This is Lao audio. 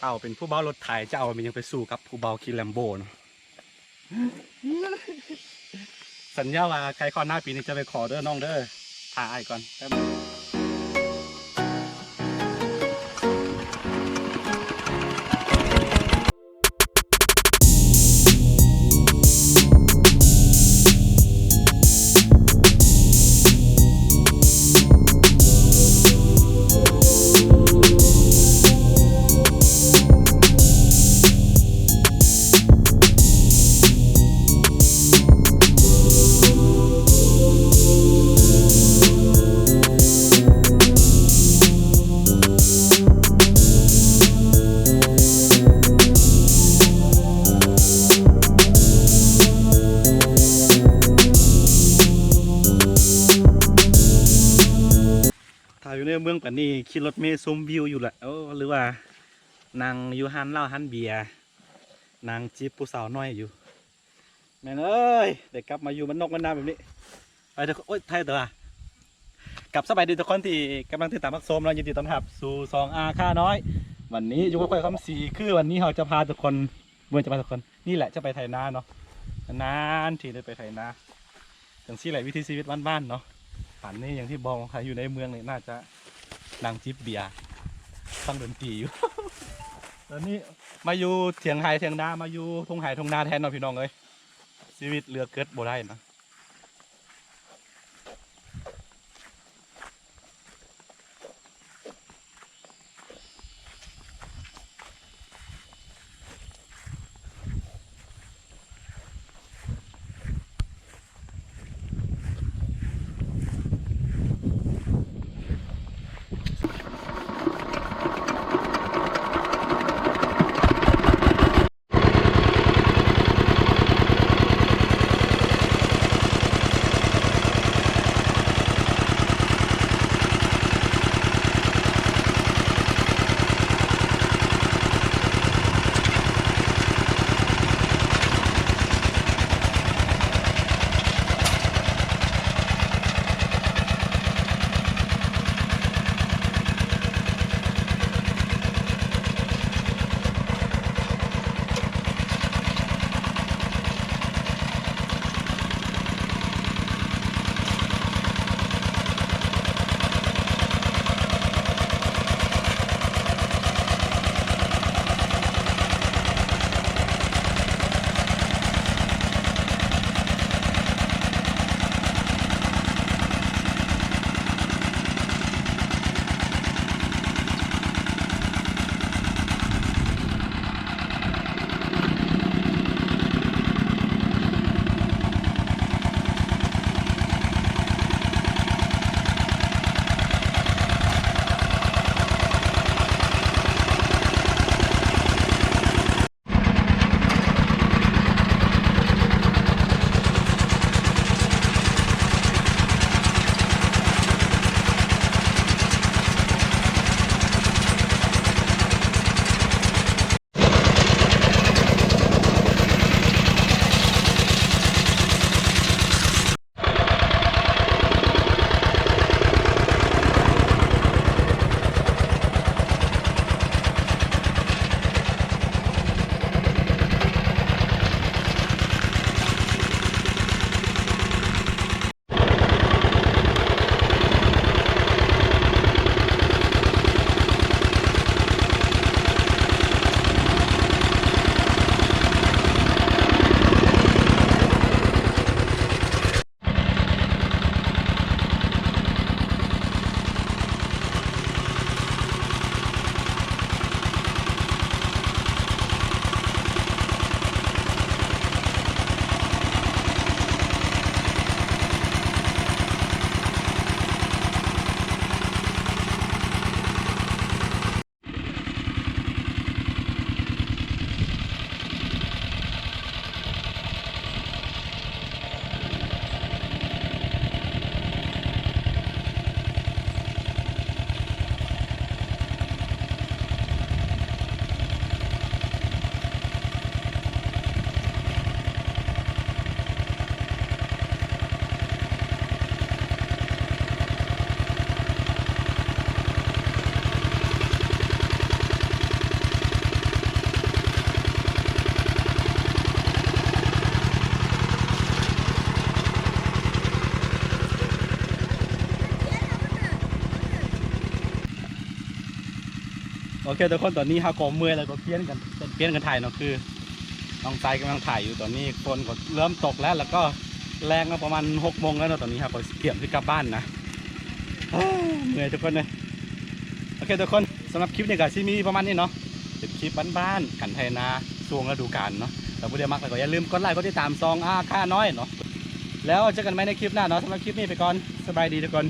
ເຕົ້າເປັນຜູ້ເບົາລົດໄຖ ຈະເອົາແມ່ນຫຍັງໄປສູ້ກັບຜູ້ເບົາຂີ່ແລມໂບເນາະ. ສັນຍາວ່າໃກ້ຮອດໜ້າປີນີ້ຈະໄປຂໍເດີນ້ອງເດີ. ຖ້າອ້າຍກ່ອນແປັບໜຶ່ງ. ຖ້າຢູ່ໃນເມືອງປານນີ້ ຂີ່ລົດເມຊົມວິວຢູ່ລະ ໂອ້ ຫຼືວ່ານັ່ງຢູ່ຮ້ານເຫຼົ້າຮ້ານເບຍ ນັ່ງຈີບຜູ້ສາວນ້ອຍຢູ່. ແມ່ນເອີຍ ໄດ້ກັບມາຢູ່ບ້ານນອກບ້ານນາແບບນີ້ ໄປເດີ. ໂອ້ຍ ໄທຕົວະ. ກັບສະບາຍດີທຸກຄົນທີ່ກຳລັງຕິດຕາມຮັບຊົມເນາະ, ຍິນດີຕ້ອນຮັບສູ່ຊ່ອງອາຄານ້ອຍ. ວັນນີ້ຢູ່ກັບຂ້ອຍຄຳສີ ຄືວັນນີ້ເຮົາຈະພາທຸກຄົນ ບໍ່ແມ່ນຈະພາທຸກຄົນ ນີ້ແຫຼະຈະໄປໄຖນາເນາະ. ນານໆ ທີ່ໄດ້ໄປໄຖນາ ຈັ່ງຊີ້ແຫຼະ ວິຖີຊີວິດບ້ານໆ ເນາະ. ອັນນີ້ຢ່າງທີ່ບອກ ໃຜຢູ່ໃນເມືອງນີ້ໜ້າຈະນັ່ງຈິບເບຍ ຟັງດົນຕີຢູ່. ຕອນນີ້ມາຢູ່ຖຽງໄຮ່ຖຽງນາ ມາຢູ່ທົ່ງໄຮ່ທົ່ງນາແທນເນາະ ພີ່ນ້ອງເອີຍ. ຊີວິດເລືອກເກີດບໍ່ໄດ້ນະ. ໂອເຄທຸກຄົນ ຕອນນີ້ເຮົາກໍເມື່ອຍແລ້ວ ກໍປ່ຽນກັນ ປ່ຽນກັນຖ່າຍເນາະ ຄືນ້ອງຊາຍກຳລັງຖ່າຍຢູ່. ຕອນນີ້ຝົນກໍເລີ່ມຕົກແລ້ວ ແລ້ວກໍແລງມາປະມານຫົກໂມງແລ້ວເນາະ. ຕອນນີ້ເຮົາກໍກຽມຊິກັບບ້ານນະ ເອີ ເມື່ອຍທຸກຄົນເອີຍ. ໂອເຄທຸກຄົນ ສຳລັບຄລິບນີ້ກໍຊິມີປະມານນີ້ເນາະ ເປັນຄລິບບ້ານໆ ການໄຖນາຊ່ວງລະດູການເນາະ. ຖ້າຜູ້ໃດມັກແລ້ວກໍຢ່າລືມກົດໄລ ກົດຕິດຕາມຊ່ອງອາຄານ້ອຍເນາະ. ແລ້ວເຈີກັນໃໝ່ໃນຄລິບໜ້າເນາະ. ສຳລັບຄລິບນີ້ໄປກ່ອນ ສະບາຍດີທຸກຄົນ.